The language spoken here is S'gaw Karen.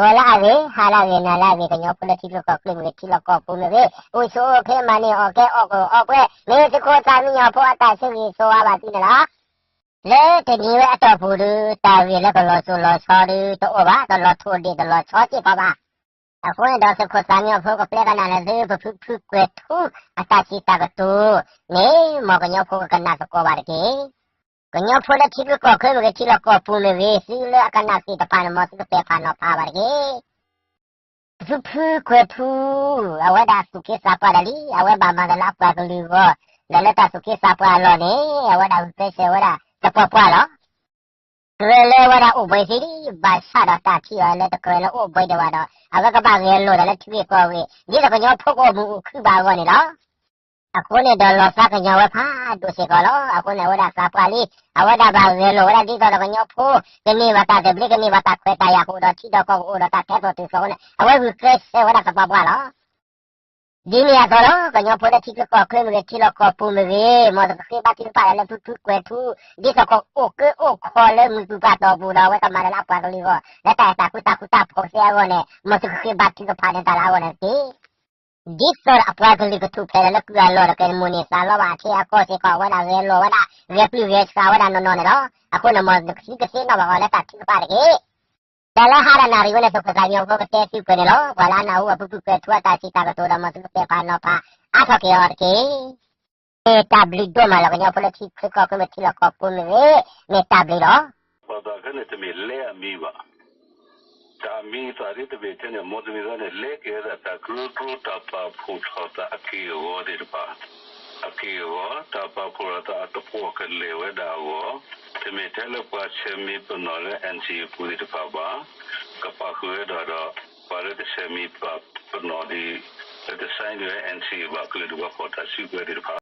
ဂီၤလၢအဂ့ၤ, ဟါလၢအဂ့ၤ, နၤလၢအဂ့ၤ, ကညီဖိလၢထံချၢကီၢ်ချၢမ့ၢ်ဂ့ၤ, ထံလီၢ်ကီၢ်ပူၤမ့ၢ်ဂ့ၤ, အိၣ်ဆူၣ်အိၣ်ချ့ မၤန့ၢ်အီၣ်ကဲ အီၣ်ကီၢ်အီၣ်ပှဲၤ, မ့ၢ်သုးခိၣ်သးမံညီၤဖိအတၢ်ဆၢဂ့ၤဆၢဝါဘၣ်သုန့ၣ်လီၤ. လၢတနံၤဝဲအတီၢ်ပူၤဒီး တၢ်ဂ့ၢ်လၢပလီၤစိၤလီၤဆီဒီး တအိၣ်ဘၣ်, တလီၤထိၣ်ဒ့ၣ်တလီၤဆီစ့ၢ်ကီးဘၣ်. အဃိန့ၣ်ဒီး သုးခိၣ်သးမံညီၤဖိကပျဲကနၣ်လၢသု ပဖုဖုကွဲၤထူ အတၢ်စံးတၢ်ကတိၤန့ၣ် မ်ကညီဖိကကနၣ်သကိးဘၣ်တက့ၢ်. ကညီဖိလၢထံချၢကီၢ်ချၢမ့ၢ်ဂ့ၤ, ထံလီၢ်ကီၢ်ပူၤမ့ၢ်ဂ့ၤ, သုလၢအကနၣ်သ့ၣ်တဖၣ်န့ၣ် မ်သုကပဲာ်ဖးနီၤဖးဘၣ်တက့ၢ်. ဖုဖုကွဲၤထူ အဝဲဒၣ်သူၣ်က့သးပှၢ်ဒၣ်လံ, အဝဲဘၣ်မၤတၢ်လၢအပှၤကလုာ်အဂီၢ်, ဒီးလၢတၢ်သူၣ်က့သးပှၢ်အလီၢ်န့ၣ် အဝဲဒၣ်ဂုာ်ကျဲးစၢးဝဲဒၣ်တပှၢ်ပှၢ်လီၤ. ကြၢးလၢအဝဲဒၣ်အိၣ်ဘှံးသ့လံ, ဘၣ်ဆၣ်ဒီးတၢ်ထံၣ်အီၤလၢတကြၢးလၢအိၣ်ဘှံးဒံးဘၣ်ဒီး အဝဲကဘၣ်ဂဲၤလိာ်တၢ်လၢထံဂ့ၢ်ကီၢ်ဂ့ၢ် ဒ်သိးကညီဖိကအိၣ်မုာ်အိၣ်ခုၣ်ဘၣ်အဂီၢ်န့ၣ်လီၤ. အဃိန့ၣ်ဒီးလီၤသးကညီၤဝဲဖးဒိၣ်စ့ၢ်ကီးလီၤ. အဃိန့ၣ် အဝဲဒၣ်သးပှၢ်လံ, အဝဲဒၣ်ဘၣ်ဂဲၤလိာ်ဝဲဒၣ်ဒ်သိးဒီးကညီဖိ ကန့ၢ်ဘၣ်တၢ်သဘျ့, ကန့ၢ်ဘၣ်တၢ်ခွဲးတၢ်ယာ်, ကအိၣ်ဒီးထံဒီးကီၢ်, ကအိၣ်ဒီးတၢ်ထဲသိးတုၤသိးအဃိန့ၣ် အဝဲဂုာ်ကျဲးစၢးဝဲဒၣ်တပှၢ်ပှၢ်လီၤ. ဒ်န့ၣ်အသိးလီၤ, ကညီဖိလၢထံချၢကီၢ်ချၢမ့ၢ်ဂ့ၤ, ထံလီၢ်ကီၢ်ပူၤမ့ၢ်ဂ့ၤ, မ်သုကဃ့ဘါထုကဖၣ်ဒၣ်လၢဖုဖုကွဲၤထူ, ဒ်သိးကအိၣ်ကၢအိၣ်ခီလၢမုၢ်သူၣ်ပှၢ်တီၢ်ပူၤဒီး အဝဲကမၤတၢ်လၢအပှၤကလုာ်အဂီၢ် လၢတၢ်အဲၣ်တၢ်ကွံတၢ်ဃူတၢ်ဖိးသ့အဂီၢ်န့ၣ် မ်သုကဃ့ဘါထုကဖၣ်န့ၢ်တၢ်လၢအဂီၢ်န့ၣ်တက့ၢ်. ဒ်သိးဒီးအပှၤကလုာ်ကထူၣ်ဖျဲးဒီးလၢကုၢ်အလီၢ်ဒီး ကဲတမုာ်န့ၢ်သးလီဘၣ်အထံအကီၢ်စ့ၢ်ကီး အဝဲဒၣ်ဂဲၤလိာ်ဝဲဒၣ်, ဂဲၤပျုၢ်ဂဲၤဆှးဝဲဒၣ်နီၢ်နီၢ်န့ၣ်လီၤ. အဃိန့ၣ် မ်သုကသ့ၣ်နီၣ်ဘၣ်အီၤလၢတၢ်ထုကဖၣ်တက့ၢ်. တၢ်လၢဟါဒီးနၣ်ရံၣ်ဝဲန့ၣ် သုးခိၣ်သးမံညီၤဖိကတဲသုပှဲၤန့ၣ်လီၤ. ပှၤလၢအနၢ်ဟူအဖုဖုကွဲၤထူအတၢ်စံးတၢ်ကတိၤဒီး မ်သုကပဲာ်ဖးနီၤဖးအါထီၣ်က့ၤအီၤတက့ၢ်. တၢ်ဘျုးဒိၣ်မးလီၤ ကညီဖိလၢထံချၢကီၢ်ချၢမ့ၢ်ဂ့ၤ, ထံလီၢ်ကီၢ်ပူၤမ့ၢ်ဂ့ၤ, မ့ၢ်တၢ်ဘျုးလီၤ. ပှၤသးခဲန့ၣ် တမ့ၢ်လဲအမံၤဘၣ်. တၢ်အမံၤသးဒ်တမ့ၢ်ထဲန့ၣ် မ်တမံၤသီန့ၣ် လဲက့ၤဝဲဒၣ်တၢ်ကရၢကရိတၢ်ပာ်ဖှိၣ်ထီၣ်သးအက့ၢ်အဂီၤသ့ၣ်တဖၣ်, အက့ၢ်အဂီၤ တၢ်ပာ်ဖှိၣ်ထီၣ်သးအတပှီၢ်ကလဲာ်ဝဲဒၣ်အဂီၢ်, တမ့ၢ်ထဲလၢပှၤဆဲးမံၤပနီၣ်လၢ NCA ပူၤသ့ၣ်တဖၣ်ဘၣ်, ကပာ်ဃုာ်ဝဲဒၣ်ဒီး ပှၤလၢတဆဲးမံၤပနီၣ်ဒ် လၢတဆဲးဒ် NCA ဘၣ် ကလုာ်ဒူၣ်ဘၣ်ဖီၣ်တၢ်စုကဝဲၤသ့ၣ်တဖၣ်